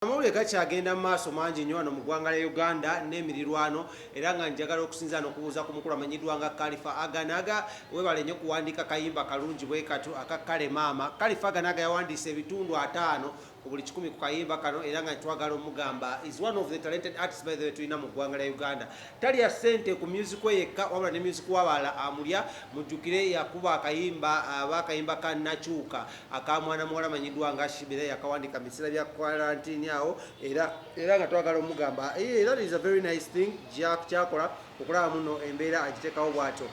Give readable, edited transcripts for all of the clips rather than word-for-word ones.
Amawulire gakyagenda mu maaso mangi nnyo wano mu ggwanga lya Uganda n'emirirwano, era nga njagala okusinza n'okubuuza ku mukulu amanyiddwa nga Kalifa Aganaga. Webale nnyo kuwandiika kayimba kalungi bwe katyo aka Kale Maama. Kalifa Aganaga yawandiise ebitundu 50 ku buli 100 ku kayimba kano, era nga twagala omugamba is one of the talented artists, by the way, tulina mu ggwanga lya Uganda. Talya ssente ku music we yekka, wabula ne music w'abalala amulya. Mujjukire yakuba akayimba aba akayimba ka Nakyuka aka mwana muwala amanyiddwa nga Shibira, yakawandika mu biseera bya quarantine awo. Era nga twagala omugamba, that is a very nice thing kyakola okulaba muno embeera agiteekawo bw'atyo.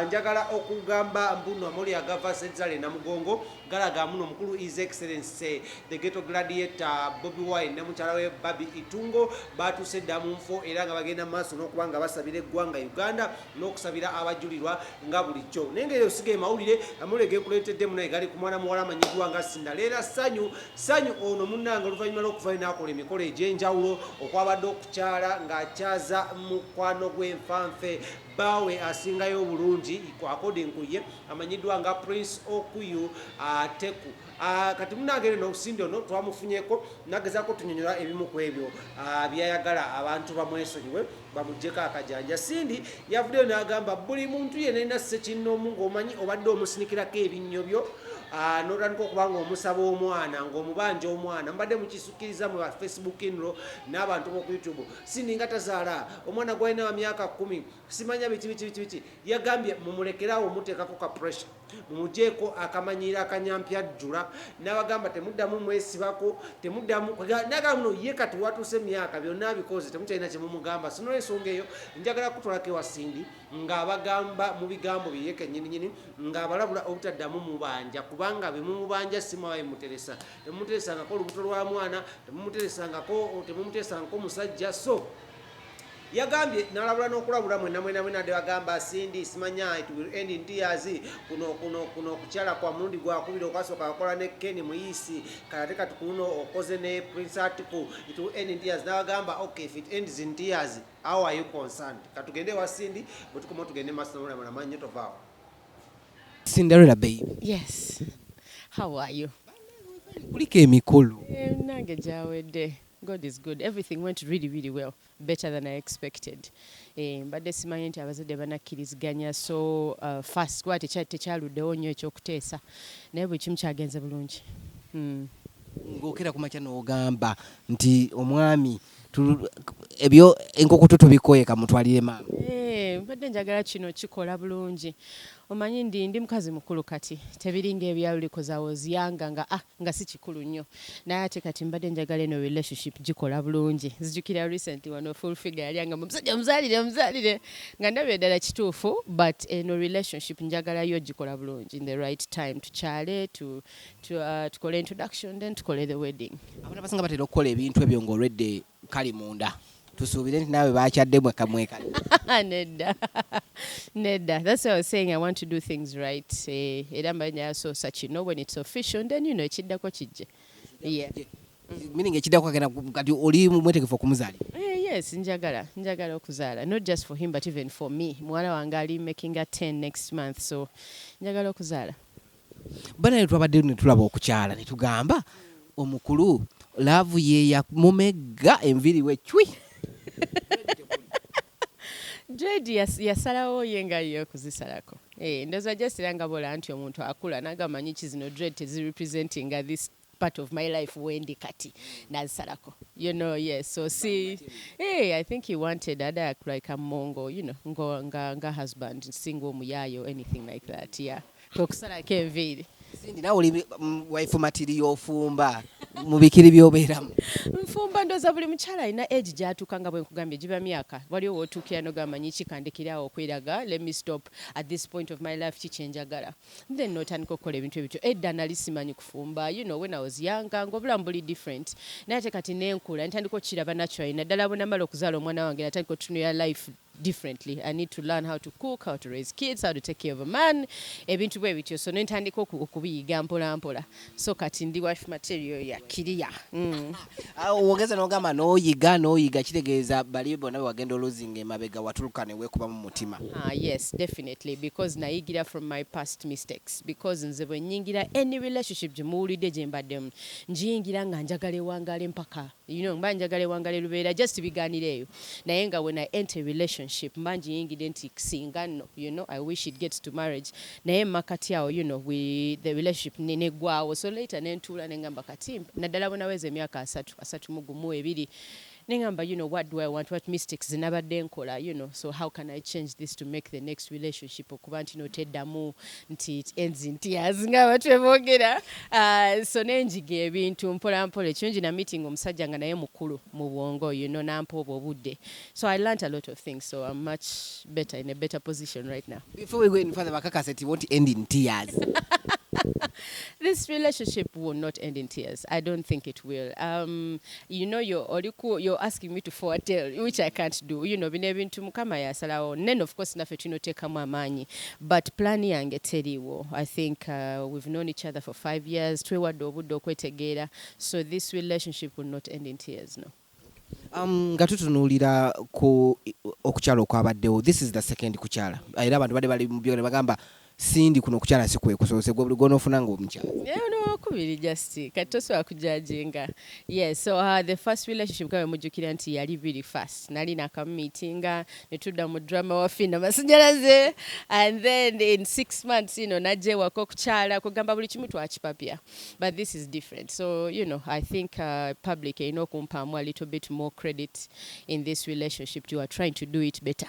Njagala okugamba mbuno amawulire agava Sedzale Namugongo galaga muno omukulu His Excellence the Ghetto Gladiator Bobi Wine ne mukyala we Babi Itungo batuuse dda mu nfo, era nga bagenda mu maaso n'okuba nga basabira eggwanga Uganda n'okusabira abajulirwa nga bulijjo. Naye nga eyo siga mawulire, amawulire genkuleetedde munaye gali ku mwana muwala amanyiddwa nga Cinderella Sanyu. Sanyu ono munnange, oluvannyuma lw'okuvayo n'akola emikolo egy'enjawulo okwabadde okukyala ng'akyaza mukwano gw'enfanfe bbaawe asingayo obulungi according ku ye amanyiddwa nga Prince Okuyu Ateku. Kati munange eno Cindy ono twamufunyeko nagezaako tunyonyola ebimu ku ebyo byayagala abantu bamwesonyiwe bamugyeko akajanja. Cindy yavuddeyo n'agamba buli muntu yenna alina ssekinnoomu ng'omanyi obadde omusinikirako ebinnyo byo, n'otandika okuba nga omusaba omwana, ng'omubanja omwana, mubadde mukisukkiriza mu Facebook inro n'abantu b'oku YouTube, Cindy nga tazaala omwana gwalina wa myaka 10, simanya biki biki biki biki. Yagambye mumulekerawo muteekako ka pressure, mumugyeko akamanyiiro akanyampyajjula. N'abagamba temuddamu mwesibako, temuddamu. Nagamba muno ye kati watuuse emyaka byonna abikoze, temukyalina kyemumugamba. So nolwensonga eyo njagala kutwalako ewa Cindy ng'abagamba mu bigambo bye ye kennyininyini ng'abalabula obutaddamu mubanja, kubanga bemumubanja si mwaba bimuteresa. Temumuteresangako olubuto lwa mwana, temumuteresangako musajja. So yagambye n'alabula n'okulabula mwenna mwena mwena de bagamba Cindy simanya it will end in tears. Kuno kuno kuno okukyala kwa mulundi gwakubiri, okwasooka akola ne Ken Muyisi, kati ate kati kuno okoze ne Prince Atiku, it will end in tears. N'abagamba, okay, if it ends in tears, how are you concerned? Katugende ewa Cindy, bwe tukoma tugende maaso n'omulamala tovaawo. Cinderella baby. Yes. How are you? Kuliko emikolo. Nange gyawedde. God is good. Everything went really, really well. Better than I expected. Mbadde simanyi nti abazadde banakkiriziganya so fast, kuba tekyaluddewo nnyo ekyokuteesa, naye buli kimu kyagenze bulungi. Ng'okera ku makya n'ogamba nti omwami ebyo enkukutu tubikoye, kamutwalire maama. Mbadde njagala kino kikola bulungi. Omanyi ndi mukazi mukulu kati, tebiringa ebyaluli 'cause I was younger nga si kikulu nnyo, naye ate kati mbadde njagala eno relationship gikola bulungi. Nzijukira recently wano Full Figure yali anga omusajja muzaalire muzaalire, nga ndabye ddala kituufu, but eno relationship njagalayo gikola bulungi in the right time, tukyale tukole introduction, then tukole the wedding. Abantu abasinga batera okukola ebintu ebyo ng'olwedde kali munda. Tusuubire nti naawe bakyadde mwekamwekali? Nedda, nedda. That's why I was saying I want to do things right. Era mba nyasoosa kino when it's official, then ekiddako kijje, yeah. Meaning ekiddako agenda kati oli mwetegefu okumuzaalira? Yes, njagala okuzaala, not just for him but even for me. Muwala wange ali making a 10 next month, so njagala okuzaala. Banaye twabadde ne tulaba okukyala ne tugamba omukulu love ye yamumegga enviiri we cwi. Dread yasalawo ye nga ye okuzisalako. Ndowooza just era nga bola nti omuntu akula nagamba manyi ki, zino dread tezirepresentinga this part of my life wendi kati, nazisalako. Yes, so see, hey, I think he wanted ada like a mongo ngo nga husband singa omuyayo, anything like that, yeah, kwe kusalako enviiri. Cindy, naawe oli wife material, ofumba mu bikiri by'obeeramu? Nfumba. Ndowooza buli mukyala alina age gy'atuuka, nga bwe nkugambye giba myaka, waliwo wootuukira nogamba manyi kikandikirawo okweraga, let me stop at this point of my life, kikyenjagala, then notandika okukola ebintu ebityo. Edda nali simanyi kufumba, when I was younger, ng'obulamu buli different, naye ate kati nenkula ntandika okukiraba naturally, naddala bwe namala okuzaala omwana wange, natandika okutunulira life. Differently, I need to learn how to cook, how to raise kids, how to take care of a man, ebintu bwe bityo. So nentandika okubiyiga mpola mpola. So kati ndi wife material ya kiriya. Ah, wogeza n'ogamba n'oyiga n'oyiga, kitegeeza bali bonna be wagenda olozinga emabega watuluka ne weekuba mu mutima. Ah, yes, definitely, because nayigira from my past mistakes, because nze bwe nnyingira any relationship gye muwulidde gye mbaddemu, ngiyingira nga njagala ewangale mpaka, mba njagala ewangale lubeera, just bigaanira eyo. Naye nga when I enter a relationship, mba ngiyingidde nti singa nno, I wish it gets to marriage, naye makati awo, the relationship neggwawo. So later nentuula nengamba kati, naddala bwe naweza emyaka 30, 31, 2, nengamba, what do I want? What mistakes zinabadde nkola? So how can I change this to make the next relationship okuba nti no teddamu nti it ends in tears nga abantu beboogera? So nenjiga ebintu mpola mpola. Ekirungi na meeting omusajja nga naye mukulu mu bwongo, nampa obwo obudde. So I learnt a lot of things, so I'm much better, in a better position right now. Before we go any further, bakakase it won't end in tears? This relationship will not end in tears. I don't think it will. You're asking me to foretell, which I can't do. Bino ebintu Mukama yasalawo. Then of course naffe tulina oteekamu amaanyi. But plan yange teriiwo. I think we've known each other for 5 years. Twewadde obudde okwetegeera. So this relationship will not end in tears, no. Nga tutunuulira ku okukyala okwabaddewo, this is the second kukyala, era abantu badde bali mu byogero bagamba Cindy kuno okukyala si kwe kusoose, gwe buli gwonoofuna ng'omukyala. Yeah, no, wakubiri just kati tosobola kujudginga. Yes, so the first relationship, nga mujjukira nti yali really fast, nali nakamumeetinga ne tudda mu drama wa Fina Masanyalaze, and then in 6 months, najja ewaka okukyala, kugamba buli kimu twakipapya. But this is different. So I think public erina okumpaamu a little bit more credit in this relationship. You are trying to do it better,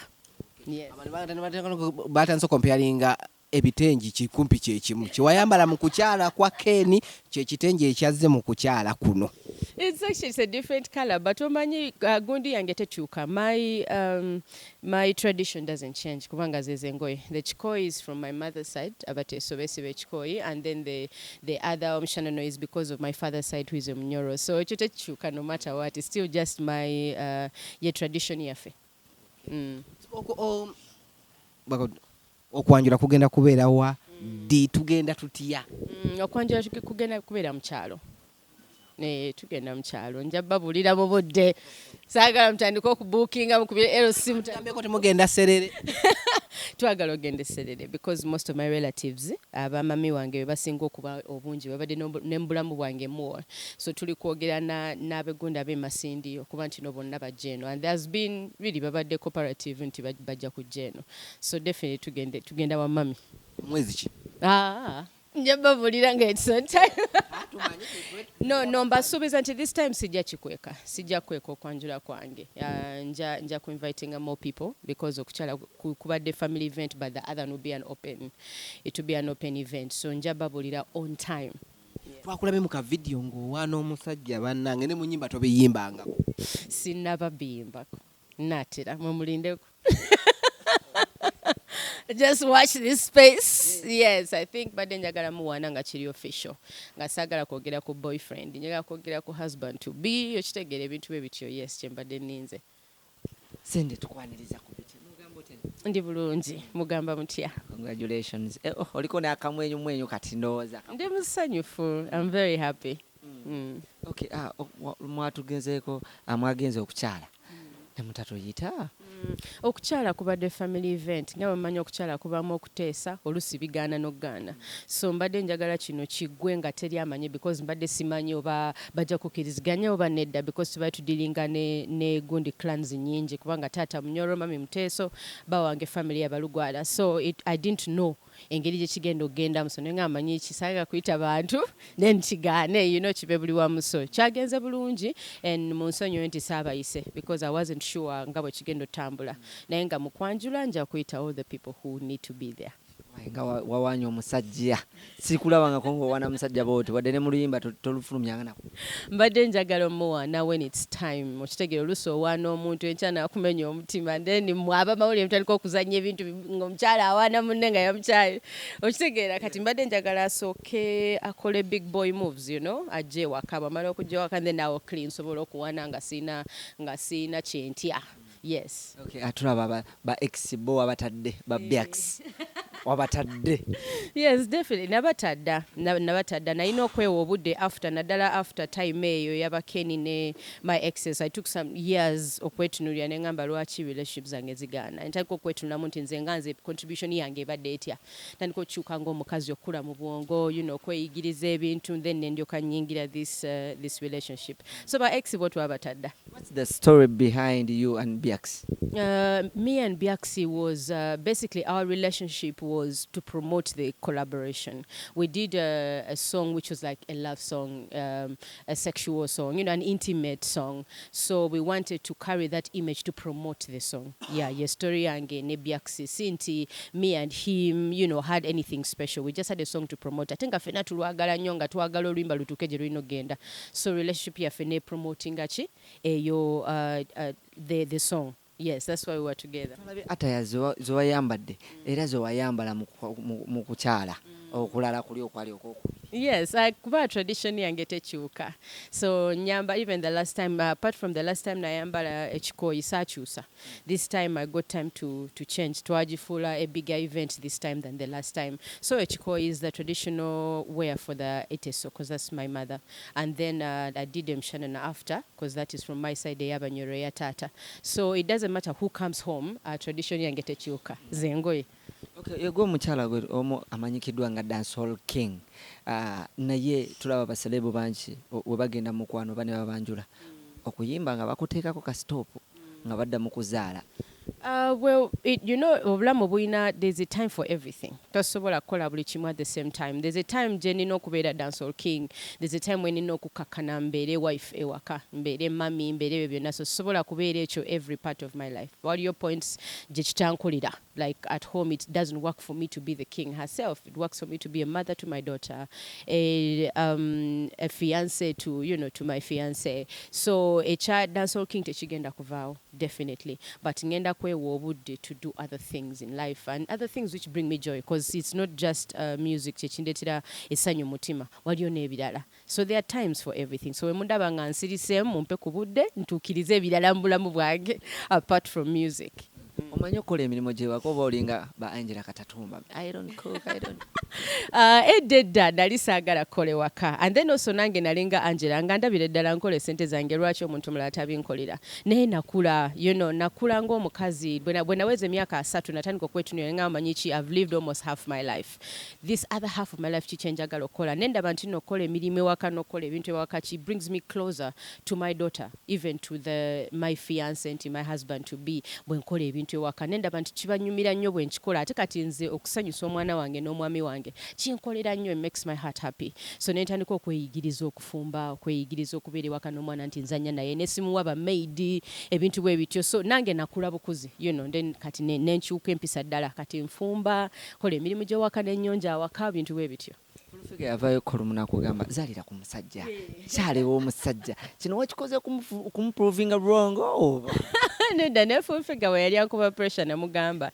yes. Abantu batandise okomparinga ebitengi, kikumpi kyekimu kyewayambala mu kukyala kwa Ken, kyekitengi ekyazze mu kukyala kuno. It's actually, it's a different color, but omanyi gundi yange tekyuka. My tradition doesn't change kubanga zeze engoye. The kikoi is from my mother's side, Abateso besiba ekikoi, and then the other omushanano is because of my father's side, who is a Munyoro. So ekyo tekyuka no matter what. It's still just my ye tradition yaffe. Okwanjula kugenda kubeera wa, ddi, tugenda tutya? Okwanjula kugenda kubeera mu kyalo. Tugenda mu kyalo, nja babuulira mu budde. Saagala mutandike okubuukinga mukubire LC. Mugambeko temugenda Serere? Twagala ogenda Serere because most of my relatives, abamami wange be basinga okuba obungi, babadde ne mu bulamu bwange more. So tuli kwogera n'abegunda ab'e Masindi okuba nti no bonna bajja eno, and there's been really, babadde cooperative nti bajja kujja eno. So definitely tugenda wa mami. Mwezi ki? Ah, nja babuulira nga it's on time. No, mbasuubiza nti this time sijja kikweka, sijja kweka okwanjula kwange. Nja kuinvitinga more people because okukyala kubadde family event, but the other one will be an open, it will be an open event, so nja babuulira on time. Twakulabye mu kavidiyo ng'owaana omusajja, bannange, ne mu nyimba tobiyimbangako. Sinnaba biyimbako, naatera, mumulindeko. Just watch this space. Yes, I think badde njagala muwaana nga kiri official, nga saagala kwogera ku boyfriend, njagala kwogera ku husband to be, okitegeera, ebintu bwe bityo. Yes, kye mbadde nninze. Sente tukwaniriza ku biti, mugamba otya? Ndi bulungi, mugamba mutya? Congratulations. Oh, oliko n'akamwenyu mwenyu kati ndowooza. Ndi musanyufu, I'm very happy. Okay, mwatugenzeeko, mwagenze okukyala ne mutatuyita. Okukyala kubadde family event. Nga bwemanyi, okukyala kubamu okuteesa, oluusi bigaana n'okugaana. So mbadde njagala kino kiggwe nga teri amanyi, because mbadde simanyi oba bajja kukkiriziganya oba nedda, because tubadde tudealinga ne gundi clans nyingi, kubanga taata Munyoro, mami Muteeso, bawange family yabalugwala. So I didn't know engeri gye kigenda okugendamu. So naye nga amanyi kisaaga kuyita bantu then kigaane, kibe buli wamu. So kyagenze bulungi and mu nsonyiwe nti saabayise because I wasn't sure nga bwe kigenda otambula, naye nga mu kwanjula nja kuyita all the people who need to be there. Wayi, nga wawanye omusajja, sikulabangako ng'owaana musajja bwoti, wadde ne mu luyimba tolufulumyanga nako. Mbadde njagala omuwaana when it's time, okitegeera? Oluusi owaana omuntu enkya nakumenya omutima, then mwe abamawulire mutandika okuzannya ebintu ng'omukyala awaana munne nga yamukyaye, okitegeera? Kati mbadde njagala asooke akole big boy moves, ajje ewaka. Bwamala okujja ewaka, then awo clean, nsobola okuwaana nga siina kyentya. Yes. Okay, atulaba ba ex bo wabatadde, ba Biax wabatadde? Yes, definitely nabatadda. Nabatadda. Nalina okwewa obudde after, naddala after time eyo yaba Kenny ne my exes. I took some years okwetunulira ne ngamba lwaki relationship zange zigaana. Ntandika okwetunulamu nti nze nga nze contribution yange ebadde etya. Ntandika okukyuka ng'omukazi, okukula mu bwongo, okweyigiriza ebintu, then nendyoka nnyingira this relationship. So ba ex bo twabatadda. What's the story behind you and Biax? Me and Biaxi was basically, our relationship was to promote the collaboration. We did a song which was like a love song, a sexual song, an intimate song. So we wanted to carry that image to promote the song. Yeah, story yange ne Biaxi. Si nti me and him had anything special. We just had a song to promote. Ate nga ffenna tulwagala nnyo, nga twagala oluyimba lutuuke gye lulina okugenda. So relationship yaffe ne promotinga ki eyo the song. Yes, that's why we were together. Tulabye attire zewayambadde era zewayambala mu kukyala okulala kuli okwali okwokubiri. Yes, kuba tradition yange tekyuka. So nyamba even the last time, apart from the last time nayambala ekikoyi, saakyusa. This time I got time to change. Twagifuula a bigger event this time than the last time. So ekikoyi is the traditional wear for the Eteso, because that's my mother. And then I did Mshanana after, because that is from my side, ey'Abanyoro ya tata. So it doesn't matter who comes home, tradition yange tekyuka. Zengoye. Okay, yegwe omukyala gwe omu amanyikiddwa nga dancehall king. Naye tulaba ba celeb bangi we bagenda mu mukwano ba ne babanjula okuyimba nga bakuteekako ka stop nga badda mu kuzaala. Well, obulamu bulina, there's a time for everything. Tosobola kukola buli kimu at the same time. There's a time gye nina okubeera dancehall king. There's a time when nina okukakkana mbeere wife ewaka, mbeere mummy, mbeere ebyo byonna. So sobola kubeera ekyo every part of my life. Waliyo points gye kitankolera. Like at home, it doesn't work for me to be the king herself. It works for me to be a mother to my daughter, a fiance to my fiance. So ekya dancehall king tekigenda kuvaawo, definitely. But ngenda kwewa obudde to do other things in life and other things which bring me joy, because it's not just music kyekindeetera essanyu mutima, waliyo n'ebirala. So there are times for everything. So wemundaba nga nsiriseemu, mumpe ku budde ntuukirize ebirala mu bulamu bwange apart from music. Omanyi okukola emirimu gyewaka oba olinga ba Angela Katatumba, "I don't cook, I don't"? Edda edda nali saagala kukola ewaka, and then also nange nalinga Angela nga ndabira eddala nkola esente zange, lwaki omuntu omulala tabinkolera? Naye nakula, nakula ng'omukazi. Bwe naweza emyaka 30 natandika okwetunula nga manyi ki, I've lived almost half my life. This other half of my life, kiki enjagala okukola? Naye ndaba nti nno okukola emirimu ewaka n'okukola ebintu ewaka ki brings me closer to my daughter, even to the my fiance, nti my husband to be. Bwe nkola ebintu ewaka naye ndaba nti kibanyumira nnyo bwe nkikola. Ate kati nze okusanyusa omwana wange n'omwami wange kinkolera nnyo, it makes my heart happy. So ne ntandika okweyigiriza okufumba, okweyigiriza okubeera ewaka n'omwana nti nzanya naye nesimuwa ba maid, ebintu bwe bityo. So nange nakula bukuzi, then kati nenkyuka empisa ddala. Kati nfumba, kola emirimu gy'ewaka n'ennyonja awaka, bintu bwe bityo. Full Figure yavaayo kolumu nakugamba zaalira ku musajja, kyalewa omusajja kino wakikoze kumuprovinga wrong oba? Nedda, ne Full Figure we yali ankuba pressure, namugamba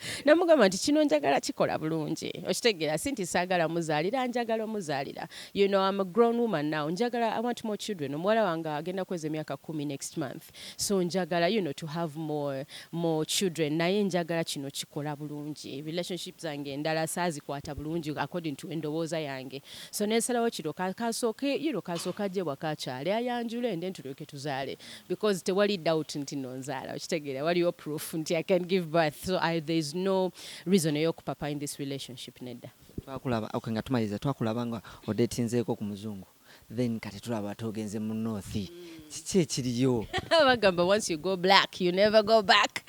nti kino njagala kikola bulungi. Okitegeera? Si nti saagala muzaalira, njagala omuzaalira. I'm a grown woman now. Njagala, I want more children. Omuwala wange agenda kweza emyaka 10 next month, so njagala to have more children. Naye njagala kino kikola bulungi. Relationship zange endala saazikwata bulungi according to endowooza yange. So nensalawo kiro kasooke kasooke ajje wakakyale ayanjule, and then tulyoke tuzaale, because tewali doubt nti no nzaala. Okitegeera? Waliyo proof nti I can give birth. So there is no reason ey'okupapa in this relationship, nedda. Twakulaba, okay, nga tumaliriza, twakulaba nga odetinzeeko ku muzungu, then kati tulaba togenze mu north. Kiki ekiriyo? Bagamba once you go black, you never go back.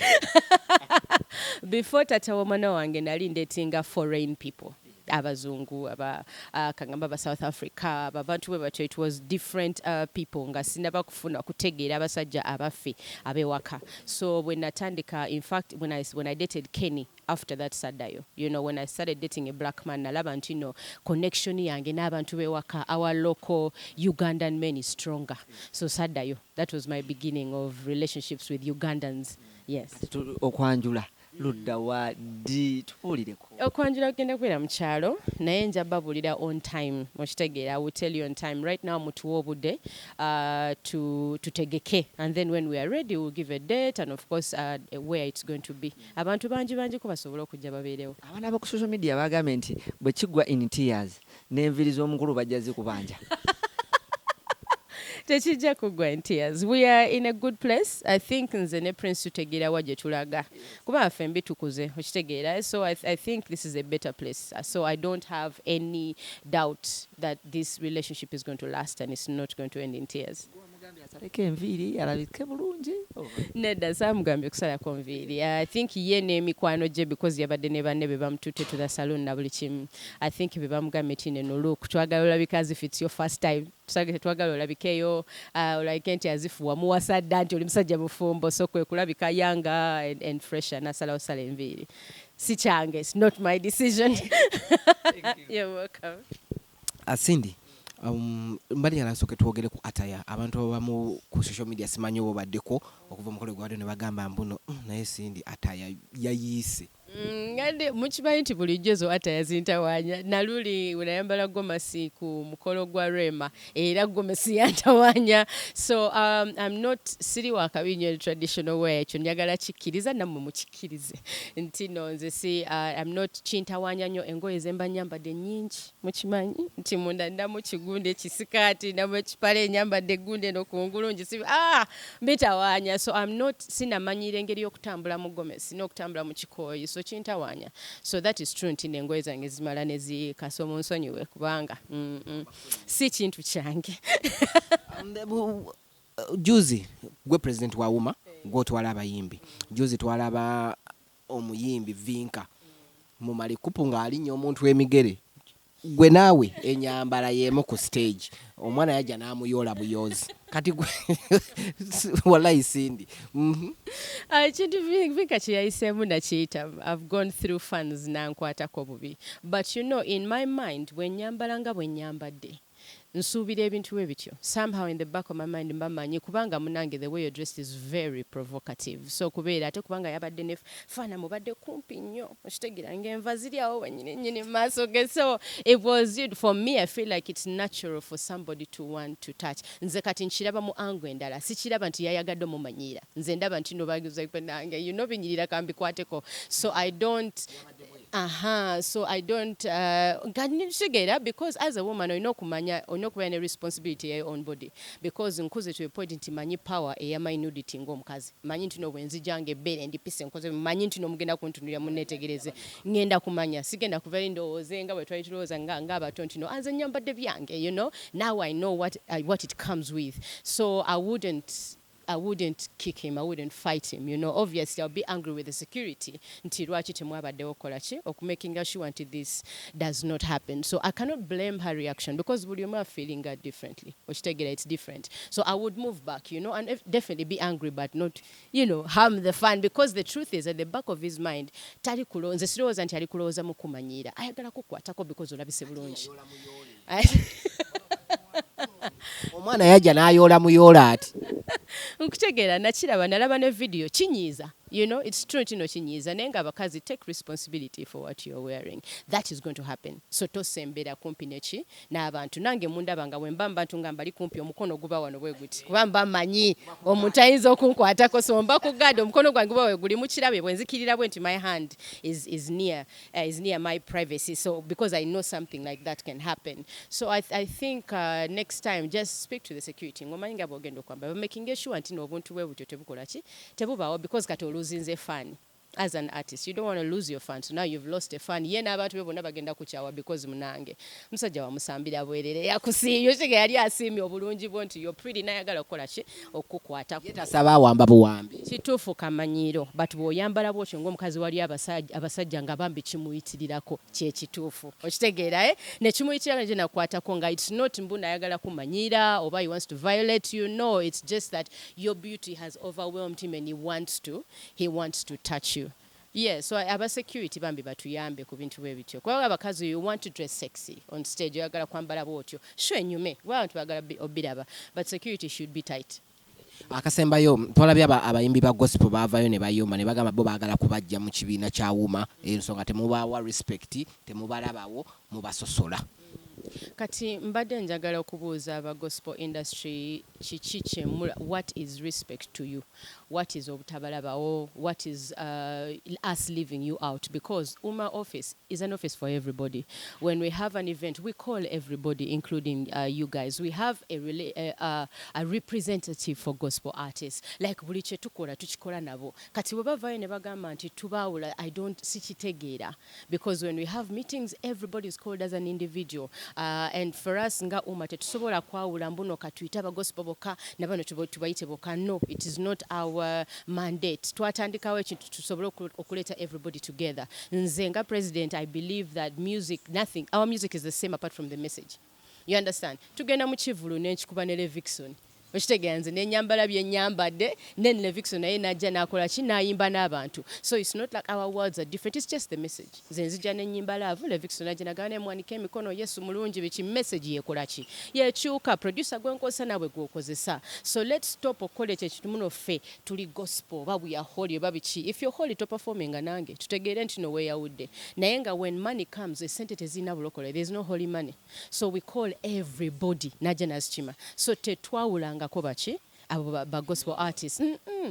Before tata w'omwana wange nali ndetinga foreign people, abazungu aba kangamba aba South Africa, abantu bwe batyo. It was different people nga sinaba kufuna kutegeera abasajja abaffe ab'ewaka. So bwe natandika, in fact when I dated Kenny, after that saddayo. When I started dating a black man, nalaba nti no connection yange n'abantu b'ewaka, our local Ugandan men, is stronger. So saddayo. That was my beginning of relationships with Ugandans, yes. Okwanjula. Ludda wa, ddi? Tubuulireko. Okwanjula kugenda kubeera mu kyalo, naye nja babuulira on time. Okitegeera, I will tell you on time. Right now mutuwe obudde tutegeke, and then when we are ready, we'll give a date and of course where it's going to be. Abantu bangi bangiko basobole okujja babeerewo. Abaana bo ku social media bagambye nti bwe kiggwa in tears, n'enviiri z'omukulu bajja zikubanja. Tekijja kuggwa in tears. We are in a good place. I think nze ne Prince tutegeera wa gye tulaga, kuba ffembi tukuze, okitegeera. So I think this is a better place. So I don't have any doubt that this relationship is going to last and it's not going to end in tears. Wamugambye asaleko enviiri alabike bulungi? Nedda, saamugambye okusalako nviiri. I think ye n'emikwano gye, because yabadde ne banne be bamututte to the saloon na buli kimu, I think be bamugambye nti neno look twagala olabika as if it's your first time. Twagala olabikeyo olabike nti as if wamuwasa dda, nti oli musajja mufumbo. So kwe kulabika younger and fresher, nasalawo sala enviiri. Si kyange, it's not my decision. You're welcome. Cindy, mbadde njagala nsooke twogere ku attire. Abantu abamu ku social media, simanyi oba obaddeko okuva omukolo gwabadde, ne bagamba mbuno, naye Cindy attire yayiise." Ngande mukimanyi nti bulijjo zo attire zintawaanya. Naluli wenayambala gomasi ku mukolo gwa Rema, era gomasi yantawaanya. So I'm not, siri wakabi nnyo traditional wear. Ekyo njagala kikkiriza, nammwe mukikkirize nti no nze si I'm not, kintawaanya nnyo engoye ze mba nyambadde nnyingi. Mukimanyi nti munda ndamu kigundi ekisikaati, ndamu ekipale, nyambadde eggundi eno kungulu ngisibi, bitawaanya. So I'm not, sinamanyira engeri y'okutambula mu gomesi n'okutambula mu kikooyi, so kintawaanya. So that is true nti nengoye zange zimala ne ziikasa. Omunsonyiwe kubanga si kintu kyange. Juzi gwe president wa UMA, gwotwala abayimbi. Juzi twalaba omuyimbi Vinka mu malikupu ng'alinnya omuntu emigere. Gwe naawe enyambala y'emu ku stage, omwana yajja n'amuyoola buyoozi. Kati gwe, wallahi Cindy. Ekintu Vinka kye yayiseemu nakiyita, I've gone through fans nankwatako bubi, but you know, in my mind, bwe nyambala nga bwe nyambadde, nsuubira ebintu bwe bityo. Somehow in the back of my mind mba manyi, kubanga munange, the way you're dressed is very provocative. So kubeera ate kubanga yabadde ne fan mubadde kumpi nnyo, okitegeera, ng'enva ziri awo wenyini nnyini mu maaso ge. So it was it for me, I feel like it's natural for somebody to want to touch. Nze kati nkiraba mu angle endala, sikiraba nti yayagadde omumanyiira. Nze ndaba nti no nange, you know, binyirira kambikwateko. So I don't, aha, so I don't nga nkitegeera, because as a woman olina okumanya, olina okubeera ne responsibility ya your own body, because nkuze to a point nti manyi power eya my nudity ng'omukazi. Manyi nti no bwe nzija nga ebbeere ndipise nkoze, manyi nti nomugenda kuntunulira munneetegereze, ngenda kumanya. Sigenda kuva eri ndowooze nga bwe twali tulowooza ng'abato nti no anze nyambadde byange. You know, now I know what it comes with. So I wouldn't kick him, I wouldn't fight him. Obviously I'll be angry with the security. Nti lwaki temwabaddewo okukola ki? Okumakinga sure nti this does not happen. So I cannot blame her reaction because buli omu feeling differently. Okitegeera, it's different. So I would move back, and definitely be angry, but not harm the fan, because the truth is, at the back of his mind, tali kulowooza, nze sirowooza nti ali kulowooza mu kumanyiira. Ayagala kukwatako because olabise bulungi. Omwana yajja n'ayoola muyoola ati. Nkutegeera, nakiraba, nalaba ne video, kinyiiza. It's true kino kinyiiza, naye nga abakazi, take responsibility for what you're wearing. That is going to happen. So tosembera kumpi neki n'abantu. Nange mundaba nga bwe mba mu bantu nga mbali kumpi, omukono guba wano bwe guti, kuba mba manyi omuntu ayinza okunkwatako. So mba ku guard, omukono gwange guba we guli, mukirabe bwe nzikirira bwe nti my hand is near my privacy. So because I know something like that can happen. So I think next time just speak to the security ng'omanyi nga bw'ogenda okwambala, making sure nti n'obuntu bwe butyo tebukola ki, tebubaawo, because kati oluzinze fan. As an artist, you don't want to lose your fan. So now you've lost a fan. Ye n'abantu be bonna bagenda kukyawa, because munange musajja wamusambira bwerere, yakusiimye, okitegeera, yali asiimye obulungi bwo nti you're pretty, nayagala okukola ki, okukukwatako. Ye tasaba, awamba buwambi. Kituufu, kamanyiiro, but bw'oyambala bwotyo ng'omukazi, wali abasajja nga bambi kimuyitirirako. Kyekituufu, okitegeera, eh? Ne kimuyitira gye nakwatako nga it's not mbu nayagala kumanyiira oba he wants to violate you. No, it's just that your beauty has overwhelmed him and he wants to touch you. Yeah, so aba security bambi batuyambe ku bintu bwe bityo, kubanga abakazi, you want to dress sexy on stage, oyagala kwambala bwotyo, sure enyume kuba abantu bagala obiraba, but security should be tight. Akasembayo, twalabye abayimbi ba gospel baavayo ne bayomba ne bagamba bo baagala kubajja mu kibiina kya UMA, ensonga temubawa respect, temubalabawo, mubasosola. Kati mbadde njagala okubuuza aba gospel industry, kiki kyemula, what is respect to you? What is obutabalabawo? What is us leaving you out? Because UMA office is an office for everybody. When we have an event, we call everybody, including you guys. We have a representative for gospel artists. Like, buli kye tukola tukikola nabo. Kati bwe bavaayo ne bagamba nti tubaawula, I don't, sikitegeera, because when we have meetings, everybody is called as an individual. And for us nga UMA, tetusobola kwawula mbuno katuyite abagospel bokka nabano tubayite bokka. No, it is not our mandate. Twatandikawo ekintu tusobole okuleeta everybody together. Nze nga president, I believe that music, nothing, our music is the same apart from the message, you understand? Tugenda mu kivulu nenkikuba ne Levixone, okitegeera? Nze nenyambala byenyambadde, then Levixone naye najja nakola ki, nayimba n'abantu. So it's not like our words are different, it's just the message. Nze nzija nenyimba love, Levixone najja nagamba nemwanika emikono, Yesu mulungi, biki. Message yekola ki, yekyuka. Producer gwenkozesa nawe gwokozesa. So let's stop okukola ekyo ekintu muno ffe tuli gospel oba we are holy oba biki. If you're holy, toperforminga nange tutegeere nti no weeyawudde. Naye nga when money comes, esente tezirina bulokole. There is no holy money. So we call everybody najja nazikima. So tetwawulangako baki abo ba gospel artists.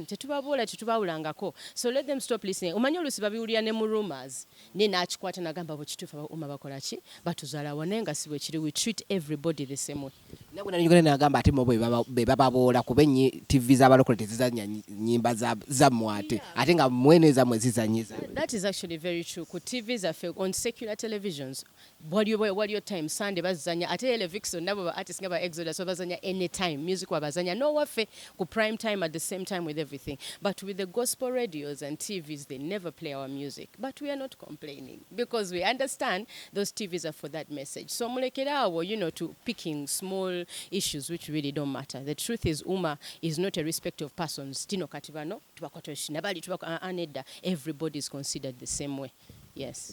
Tetubabuula, tetubawulangako. So let them stop listening. Omanyi oluusi babiwulira ne mu rumors, ne n'akikwata nagamba bwe kituufu aba UMA bakola ki, batuzaalawo, naye nga si bwe kiri. We treat everybody the same way. Nawe nanyugenda nagamba ate mo bwe bababoola kuba TV z'abalokole tezizannya nnyimba zammwe, ate nga mwene zammwe zizanyiza. That is actually very true. Ku TV zaffe, on secular televisions, waliyo time Sunday bazanya, ate Levixone nabo ba artists nga ba Exodus bazanya anytime music wabazanya no waffe ku prime time at the same time with everything. But with the gospel radios and TVs, they never play our music. But we are not complaining because we understand those TVs are for that message. So mulekere awo to picking small issues which really don't matter. The truth is, UMA is not a respect of persons. Tino kati bano tubakwata nabali tubako, nedda. Everybody is considered the same way. Yes.